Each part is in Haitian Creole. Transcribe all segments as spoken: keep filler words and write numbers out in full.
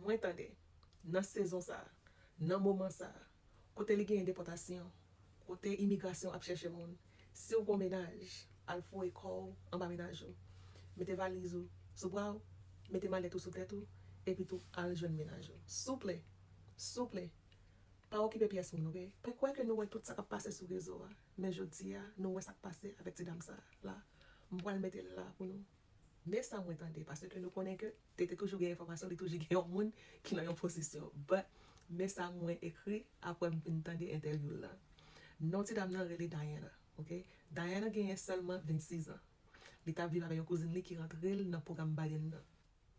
Mwen tande, nan sezon sa a, nan moman sa a, kote li genyen depòtasyon, kote imigrasyon ap chèche moun, si w gen yon mennaj, al foure kò w anba mennaj ou. Mete valiz ou sou bra w, mete malèt ou sou tèt ou, epi tou al jwenn mennaj ou. Souple, souple, pa okipe pyès moun, oke? Mwen kwè ke nou wè tout sa k ap pase sou rezo a, men jodi a, nou wè sa k pase avèk ti dam sa a la. M pral mete l la pou nou. Men sa mwen tande, paske nou konnen ke Tete toujou gen enfòmasyon, li toujou gen yon moun ki nan yon pozisyon. But, men sa mwen ekri apre m fin tande entèvyou l la. Non ti dam nan rele Diana, oke? Diana genyen sèlman vennsis an. Li t ap viv avèk yon kouzin li ki rantre l nan pwogram Biden nan.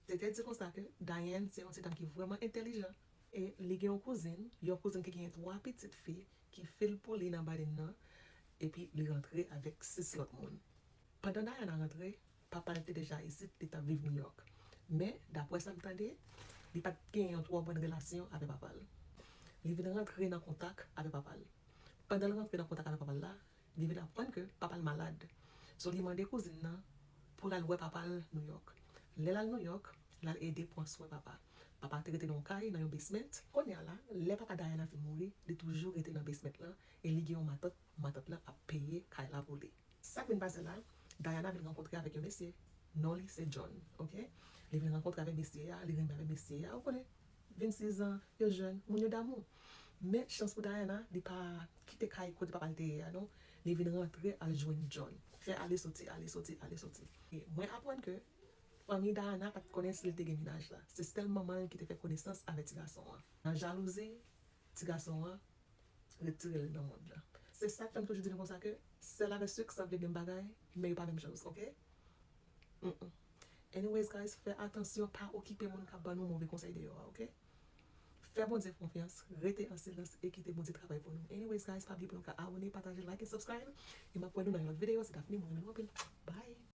Tete di konsa ke Diane se yon ti dam ki vrèman entèlijan. E li gen yon kouzin, yon kouzin ki genyen twa pitit fi, ki fil pou li nan Biden nan, epi li rantre avèk sis lòt moun. Pandan Diana rantre, papa l te deja isit, li t ap viv New York. Men, daprè sa m tande, li pa t gen yon twò bòn relasyon avèk papa l. Li vin rantre nan kontak avèk papa l. Pandan l rantre nan kontak avèk papa l la, li vin aprann ke papa l malad. So, li mande kouzin nan pou l al wè papa l New York. Lè l al New York, l al ede pran swen papa. Papa te rete nan yon kay, nan yon basement. Kounye a la, lè papa Diana fin mouri, li toujou rete nan basement lan, e li gen yon matant, matant lan ap peye kay la pou li. Sa k vin pase la, Diana vin rankontre avèk yon mesye, non li se John, oke? Li vin rankontre avèk mesye a, li renmen avèk mesye a, ou konnen, vennsis an, yo jèn, moun yo damou. Men chans pou Diana, li pa kite kay kote papa l te ye a, non. Li vin rantre al jwenn John. Fè ale soti, ale soti, ale soti. E mwen aprann ke fanmi Diana pa t konnen si l te gen mennaj la. Se sèl manman l ki te fè konesans avèk ti gason an. Nan jalouzi, ti gason an retire l nan mond lan. Se sa k fè m toujou di nou konsa ke sèl avèk sik sanble menm bagay, men yo pa menm choz, oke? Mm-mm. Anyways, guys, fè atansyon, pa okipe moun k ap ban nou move konsèy deyò a, oke? Fè Bondye konfyans, rete an silans e kite Bondye travay pou nou. Anyways, guys, pa bliye pou nou ka abòne, pataje, like and subscribe. E m ap wè nou nan yon lòt videyo. Se Daphne, mwen renmen nou anpil. Bye!